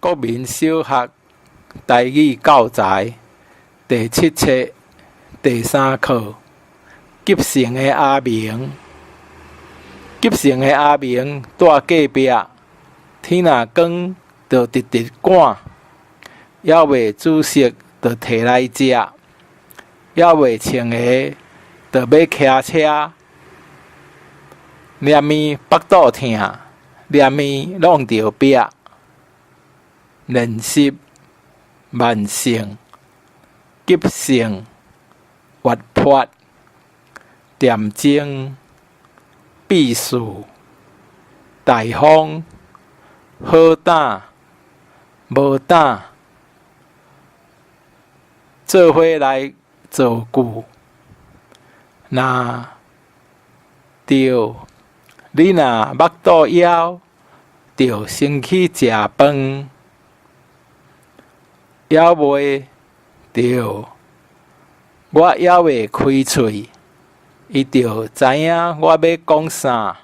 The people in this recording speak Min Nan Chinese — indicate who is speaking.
Speaker 1: 國民小學台語教材第七冊第三課，急性的阿明。急性的阿明蹛隔壁，天若光就直直趕，猶未煮熟就提來食，猶未穿鞋就欲騎車，連鞭腹肚疼，連鞭挵著壁，練習，慢性，急性，活潑，點鐘，秘書，大風，好膽，無膽，做伙來造句。若著，你若腹肚枵，著先去食飯。猶未著，我猶未開喙，伊就知影我欲講啥。